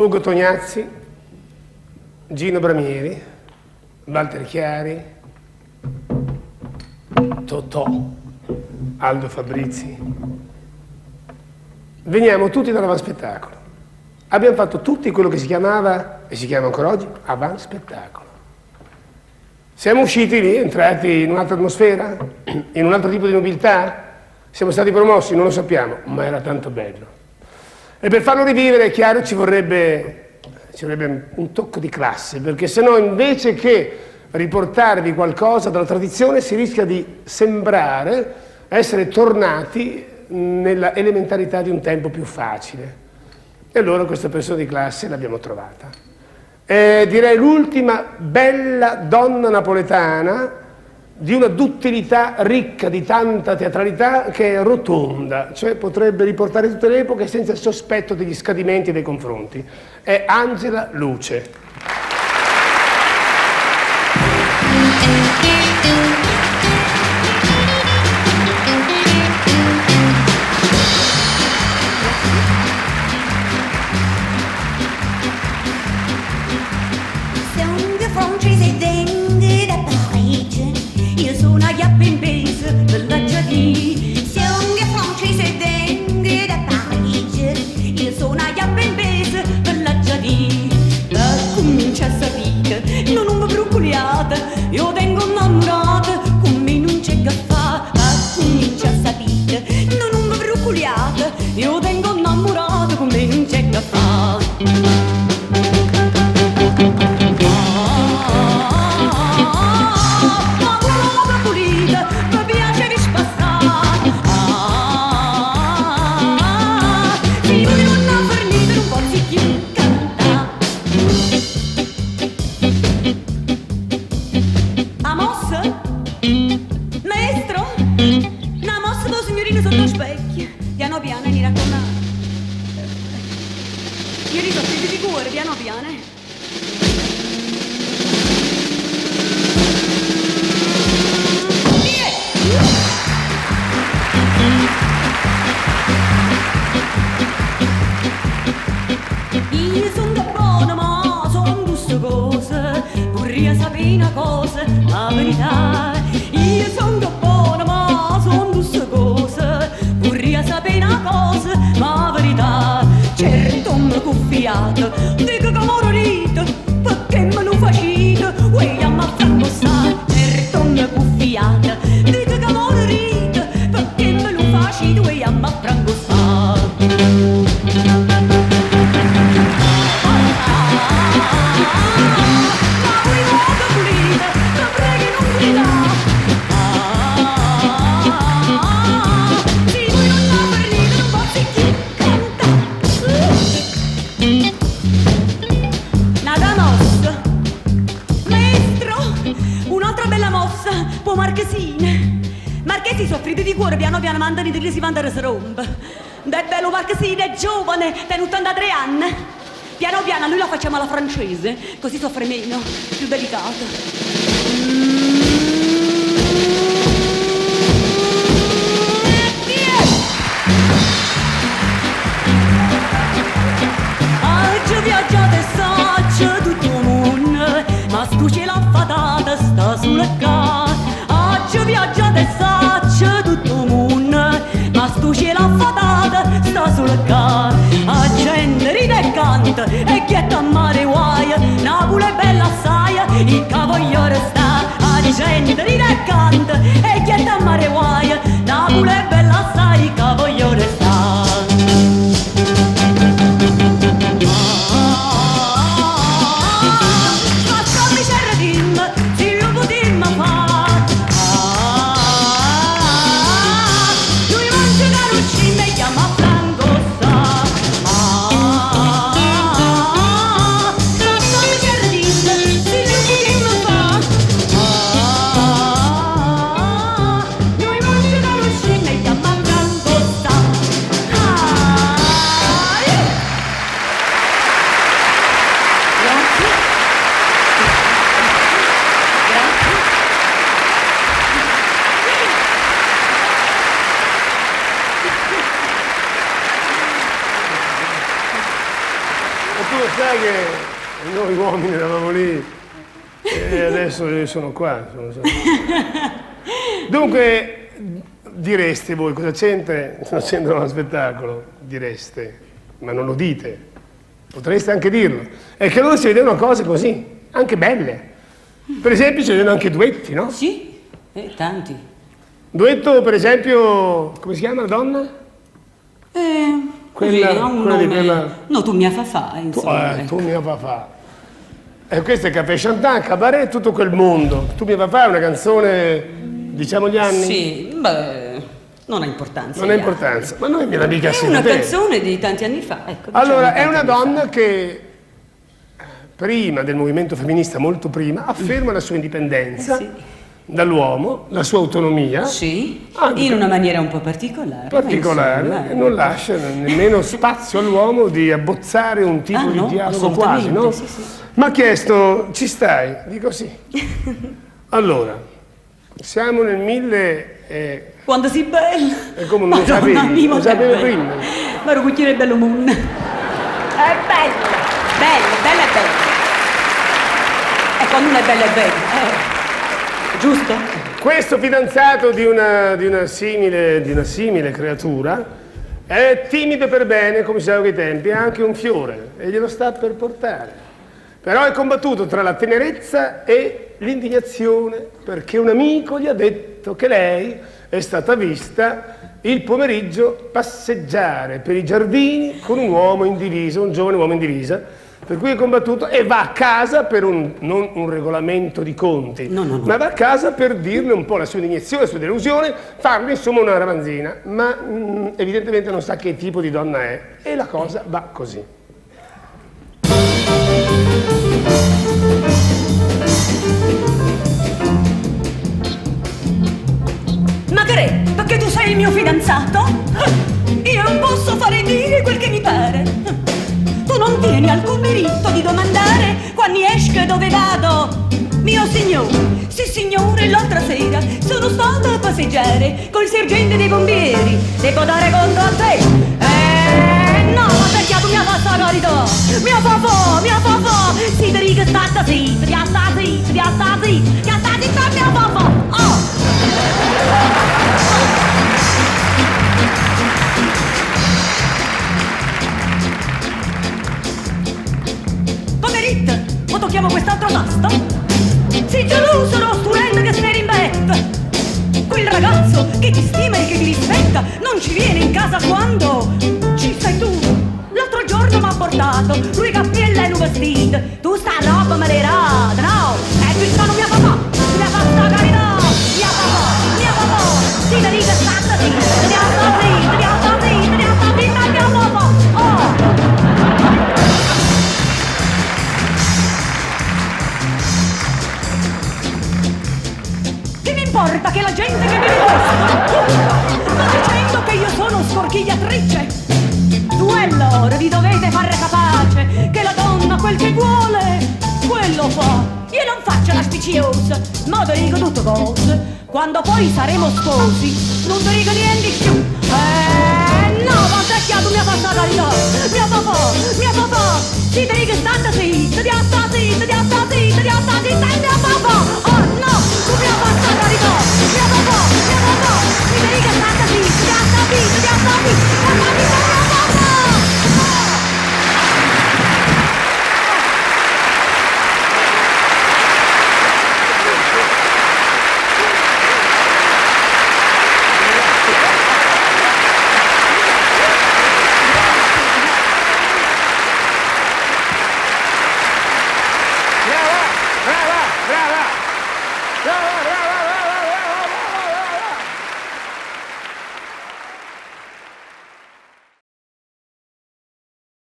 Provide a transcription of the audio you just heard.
Ugo Tognazzi, Gino Bramieri, Walter Chiari, Totò, Aldo Fabrizi. Veniamo tutti dall'avanspettacolo. Abbiamo fatto tutti quello che si chiamava, e si chiama ancora oggi, avanspettacolo. Siamo usciti lì, entrati in un'altra atmosfera, in un altro tipo di nobiltà, siamo stati promossi, non lo sappiamo, ma era tanto bello. E per farlo rivivere, è chiaro, ci vorrebbe un tocco di classe, perché se no invece che riportarvi qualcosa dalla tradizione si rischia di sembrare essere tornati nella elementarità di un tempo più facile. E allora questa persona di classe l'abbiamo trovata. È, direi l'ultima bella donna napoletana di una duttilità ricca di tanta teatralità che è rotonda, cioè potrebbe riportare tutte le epoche senza il sospetto degli scadimenti dei confronti. È Angela Luce. Song francese vengo da Parigi, io sono una chiappa in peso per la di. Song francese vengo da Parigi, io sono una chiappa in peso per la di. Per cominciare a sapere, non mi preoccupate, io tengo innamorata, come non c'è che fa. Per cominciare a sapere, non mi preoccupate, io tengo innamorata, come non c'è che fa. Ma come pulita, mi piace di spassare. Ah, se voi non ha fornito, non posso più cantare. A mossa? Maestro? Una mossa per signorino sotto lo specchio. Piano piano, mi raccomando. Io riso di cuore, piano piano. Io sono buona ma sono queste cose, vorrei sapere una cosa, la verità. Io sono buona ma sono queste cose, vorrei sapere una cosa, la verità. Certo mi cuffiato, dico che morite, perché me lo facete, uè a m'affrancossare. Certo mi cuffiato, dico che morite, perché me lo facete, uè a m'affrancossare. Ma voi poco pulite, mi prego non gridare. Ah, se voi non la fornite non posso più cantare. Nada mossa. Maestro, un'altra bella mossa, po' Marchesine. Marchesi soffrite di cuore, piano piano mandano di lì si manda si rompe. È bello Marchesine, è giovane, tiene 83 anni. Piano piano noi la facciamo alla francese, così soffre meno, più delicato. Oggi viaggiate e saccio tutto il mondo, ma stu cielo affatata sta sulla ca. Oggi viaggiate e saccio tutto il mondo, ma stu cielo affatata sta sulla ca. A gente ride e canta e chietta a mare guai, Napoli è bella assai, il cavogliere sta. A gente ride e canta e chietta a mare guai, Napoli è bella assai, il cavogliere sta. Ma come c'era dimmi, se lo potemmo fare. Ah, noi mangiamo ci mettiamo a francossa. Ah, ma come c'era dimmi, se lo potemmo fare. Ah, lo sai che noi uomini eravamo lì e adesso io sono qua. Dunque, direste voi cosa c'entra? Non c'entra uno spettacolo, direste, ma non lo dite. Potreste anche dirlo. È che allora si vedevano cose così, anche belle. Per esempio si vedevano anche duetti, no? Sì, tanti. Duetto, per esempio, come si chiama la donna? Quella, così, ha un quella di nome. quella. No, tu mia fa, insomma. Tu mia papà. E questo è Café Chantant, Cabaret, tutto quel mondo. Tu mia papà è una canzone, diciamo gli anni? Sì, beh, non ha importanza. Non ha gli anni. importanza, ma noi mica È siete una te. canzone di tanti anni fa, ecco. Diciamo Allora, è tanti una anni donna fa. che prima del movimento femminista, molto prima, afferma la sua indipendenza dall'uomo, la sua autonomia. Sì, Anche in una maniera un po' particolare. Particolare, ma insomma, e non lascia nemmeno spazio all'uomo di abbozzare un tipo Ah, di no, dialogo quasi, no? assolutamente, sì, sì. Mi ha chiesto, ci stai? Dico sì. Allora, siamo nel mille... Quando sei bella! E come non lo Madonna sapevi? mia, Lo sapevo che bella. prima. Ma ero cucchiere bello mondo. È bella, bella, bella e bella. E quando una è bella è bella. Giusto? Questo fidanzato di una simile creatura è timido per bene, come si sa quei tempi, ha anche un fiore e glielo sta per portare. Però è combattuto tra la tenerezza e l'indignazione perché un amico gli ha detto che lei è stata vista il pomeriggio passeggiare per i giardini con un uomo in divisa, un giovane uomo in divisa, per cui è combattuto e va a casa per un, non un regolamento di conti, No, no, no. ma va a casa per dirle un po' la sua indignazione, la sua delusione, farle insomma una ramanzina, ma evidentemente non sa che tipo di donna è e la cosa va così. Ma che? Perché tu sei il mio fidanzato? Io non posso fare dire quel che mi pare. Tu non tieni alcun diritto di domandare quando esco e dove vado. Mio signore, sì signore, l'altra sera sono stata a passeggiare col sergente dei bombieri. Devo dare conto a te. No, ma perché tu mi ha fatto la carità? Mio papà, mio papà, si te dico stata zitta, ti sta zitta, ti sta zitta, ti sta zitta, mio papà. Oh! Poverit, o tocchiamo quest'altro tasto? Sei geloso, no, sturendo che se ne rimbetta. Quel ragazzo che ti stima e che ti rispetta non ci viene in casa quando ci sei tu. L'altro giorno m'ha portato lui cappiella e lui vestito. Tu sta roba me l'hai data, no? E qui sono mia papà, mia papà carità, mia papà, mia papà. Si te dica stata zitta, ti sta zitta, ti sta zitta, ti sta zitta, mia papà. Oh! Che mi importa che la gente che mi riconosca va dicendo che io sono scorchigliatrice? Tu e loro vi dovete fare capace che la donna quel che vuole, quello fa. Io non faccio la spiciosa, ma te dico tutto cose. Quando poi saremo sposi, non ti dico niente più.